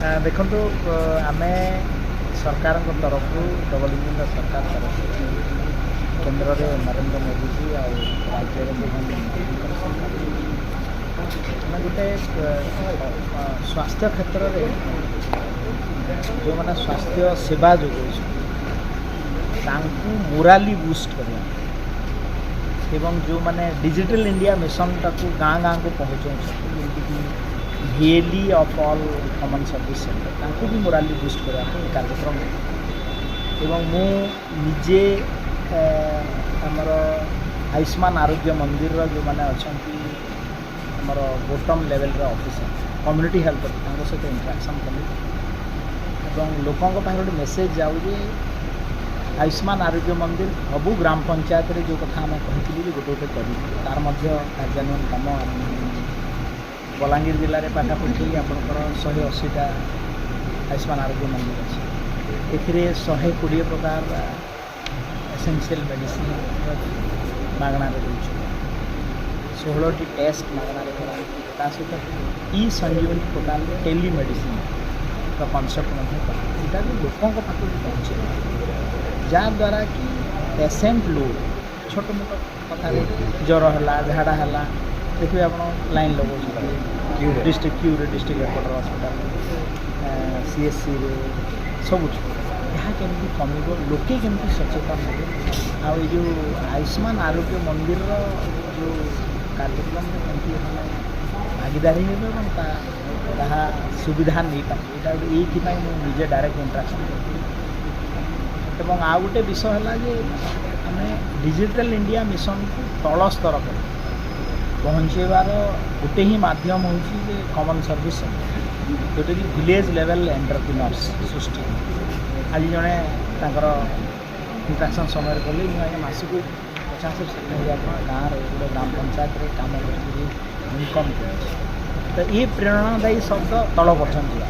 ଦେଖନ୍ତୁ, ଆମେ ସରକାରଙ୍କ ତରଫରୁ, ଡବଲ ଇଞ୍ଜିନ୍ର ସରକାର ତରଫରୁ, କେନ୍ଦ୍ରରେ ନରେନ୍ଦ୍ର ମୋଦିଜୀ ଆଉ ରାଜ୍ୟରେ ମୋହନ ମାଝୀଙ୍କର ସରକାର, ଆମେ ଗୋଟେ ସ୍ୱାସ୍ଥ୍ୟ କ୍ଷେତ୍ରରେ ଯେଉଁମାନେ ସ୍ୱାସ୍ଥ୍ୟ ସେବା ଯୋଗାଉଛନ୍ତି, ତାଙ୍କୁ ମୋରାଲି ବୁଷ୍ଟ କରିବା ଏବଂ ଯେଉଁମାନେ ଡିଜିଟାଲ ଇଣ୍ଡିଆ ମିଶନଟାକୁ ଗାଁ ଗାଁକୁ ପହଞ୍ଚାଉଛନ୍ତି, ଯେମିତିକି VLE of all common service center, ତାଙ୍କୁ ବି ମୋରାଲି ବୁଷ୍ଟ କରିବା ପାଇଁ ଏ କାର୍ଯ୍ୟକ୍ରମ। ଏବଂ ମୁଁ ନିଜେ ଆମର ଆୟୁଷ୍ମାନ ଆରୋଗ୍ୟ ମନ୍ଦିରର ଯେଉଁମାନେ ଅଛନ୍ତି, ଆମର ବୋଟମ୍ ଲେଭେଲର ଅଫିସର, କମ୍ୟୁନିଟି ହେଲ୍ଥ, ତାଙ୍କ ସହିତ ଇଣ୍ଟରାକ୍ସନ୍ କଲି ଏବଂ ଲୋକଙ୍କ ପାଖରେ ଗୋଟେ ମେସେଜ୍ ଯାଉ ଯେ ଆୟୁଷ୍ମାନ ଆରୋଗ୍ୟ ମନ୍ଦିର ସବୁ ଗ୍ରାମ ପଞ୍ଚାୟତରେ, ଯେଉଁ କଥା ଆମେ କହିଥିଲୁ ଯେ ଗୋଟେ ଗୋଟେ କରିବୁ, ତାର ମଧ୍ୟ କାର୍ଯ୍ୟାନ୍ୱୟନ କାମ ଆରମ୍ଭ ହେଇଛି। ବଲାଙ୍ଗୀର ଜିଲ୍ଲାରେ ପାଖାପାଖି ଆପଣଙ୍କର 180ଟା ଆୟୁଷ୍ମାନ ଆରୋଗ୍ୟ ମନ୍ଦିର ଅଛି। ଏଥିରେ 120 ପ୍ରକାର ଏସେନ୍ସିଆଲ୍ ମେଡ଼ିସିନ୍ ମାଗଣାରେ ଦେଉଛୁ, 16ଟି ଟେଷ୍ଟ ମାଗଣାରେ କରାହେଉଛି। ତା ସହିତ ଇ ସଞ୍ଜୀବନୀ ପୋର୍ଟାଲ, ଟେଲିମେଡ଼ିସିନ୍ର କନସେପ୍ଟ ମଧ୍ୟ କରାହେଉଛି। ଏଇଟାକୁ ଲୋକଙ୍କ ପାଖକୁ ପହଞ୍ଚେଇବା, ଯାହାଦ୍ୱାରା କି ପେସେଣ୍ଟ ଲୋଡ଼, ଛୋଟ ମୋଟ କଥାରେ ଜ୍ୱର ହେଲା, ଝାଡ଼ା ହେଲା, ଦେଖିବେ ଆପଣ ଲାଇନ୍ ଲଗାଉଛନ୍ତି ଡିଷ୍ଟ୍ରିକ୍ଟ କ୍ୟୁରେ, ଡିଷ୍ଟ୍ରିକ୍ଟ ହେଡ଼କ୍ୱାର୍ଟର ହସ୍ପିଟାଲ, ସିଏଚସିରେ, ସବୁଠି। ଏହା କେମିତି କମିବ, ଲୋକେ କେମିତି ସଚେତନ ହେବେ ଆଉ ଏଇ ଯେଉଁ ଆୟୁଷ୍ମାନ ଆରୋଗ୍ୟ ମନ୍ଦିରର ଯେଉଁ କାର୍ଯ୍ୟକ୍ରମରେ କେମିତି ଏମାନେ ଭାଗିଦାରୀ ହେବେ ଏବଂ ତାହା ସୁବିଧା ନେଇପାରିବେ, ଏଇଟା ଗୋଟେ। ଏଇଥିପାଇଁ ମୁଁ ନିଜେ ଡାଇରେକ୍ଟ ଇଣ୍ଟରାକ୍ସନ୍ କରିଥିଲି। ଏବଂ ଆଉ ଗୋଟେ ବିଷୟ ହେଲା ଯେ ଆମେ ଡିଜିଟାଲ ଇଣ୍ଡିଆ ମିଶନକୁ ତଳ ସ୍ତର ପର୍ଯ୍ୟନ୍ତ ପହଞ୍ଚାଇବାର ଗୋଟେ ହିଁ ମାଧ୍ୟମ ହେଉଛି ଯେ କମନ୍ ସର୍ଭିସ୍ ସେଣ୍ଟର, ଯେଉଁଟାକି ଭିଲେଜ୍ ଲେଭେଲ୍ ଏଣ୍ଟରପ୍ରିନର୍ସ ସୃଷ୍ଟି। ଆଜି ଜଣେ ତାଙ୍କର ଇଣ୍ଟରାକ୍ସନ୍ ସମୟରେ କହିଲେ, ମୁଁ ଆଜ୍ଞା ମାସକୁ 50ରୁ 60 ହଜାର ଟଙ୍କା ଗାଁରେ ଗୋଟେ ଗ୍ରାମ ପଞ୍ଚାୟତରେ କାମ କରିକି ଇନକମ୍ କରୁଛି। ତ ଏ ପ୍ରେରଣାଦାୟୀ ଶବ୍ଦ ତଳ ପର୍ଯ୍ୟନ୍ତ ଯିବା।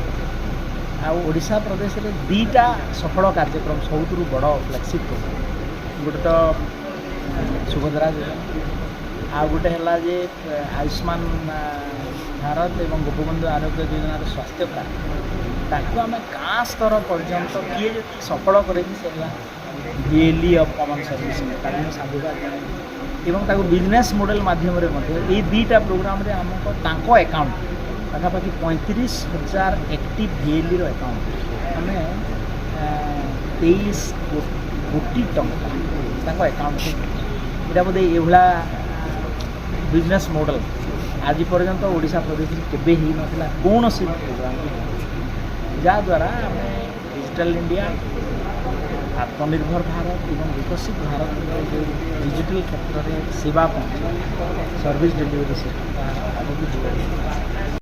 ଆଉ ଓଡ଼ିଶା ପ୍ରଦେଶରେ ଦୁଇଟା ସଫଳ କାର୍ଯ୍ୟକ୍ରମ, ସବୁଥିରୁ ବଡ଼ ଫ୍ଲାଗସିପ୍ ପ୍ରୋଗ୍ରାମ୍, ଗୋଟେ ତ ସୁଭଦ୍ରା ଯୋଜନା, ଆଉ ଗୋଟେ ହେଲା ଯେ ଆୟୁଷ୍ମାନ ଭାରତ ଏବଂ ଗୋପବନ୍ଧୁ ଆରୋଗ୍ୟ ଯୋଜନାର ସ୍ୱାସ୍ଥ୍ୟ କାର୍ଡ଼। ତାକୁ ଆମେ ଗାଁ ସ୍ତର ପର୍ଯ୍ୟନ୍ତ କିଏ ଯଦି ସଫଳ କରେଇଛି, ସେ ହେଲା ଭିଏଲ୍ଇ ଅଫ୍ କମନ୍ ସର୍ଭିସ୍। ତାକୁ ମୁଁ ସାଧୁବାଦ ଜଣାଇବି। ଏବଂ ତାକୁ ବିଜନେସ୍ ମଡ଼େଲ୍ ମାଧ୍ୟମରେ ମଧ୍ୟ ଏଇ ଦୁଇଟା ପ୍ରୋଗ୍ରାମରେ ଆମକୁ ତାଙ୍କ ଆକାଉଣ୍ଟ, ପାଖାପାଖି 35,000 ଆକ୍ଟିଭ୍ ଭିଏଲ୍ଇର ଆକାଉଣ୍ଟ, ଆମେ 23 କୋଟି ଟଙ୍କା ତାଙ୍କ ଆକାଉଣ୍ଟକୁ। ଏଇଟା ବୋଧେ ଏଇଭଳିଆ ବିଜନେସ୍ ମଡ଼େଲ୍ ଆଜି ପର୍ଯ୍ୟନ୍ତ ଓଡ଼ିଶା ପ୍ରଦେଶରେ କେବେ ହେଇନଥିଲା କୌଣସି ପ୍ରୋଗ୍ରାମ, ଯାହାଦ୍ୱାରା ଆମେ ଡିଜିଟାଲ ଇଣ୍ଡିଆ, ଆତ୍ମନିର୍ଭର ଭାରତ ଏବଂ ବିକଶିତ ଭାରତର ଯେଉଁ ଡିଜିଟାଲ କ୍ଷେତ୍ରରେ ସେବା ପହଞ୍ଚେ, ସର୍ଭିସ୍ ଡେଲିଭରି ସିଷ୍ଟମ୍, ତାହା ଆଗକୁ ଯିବ।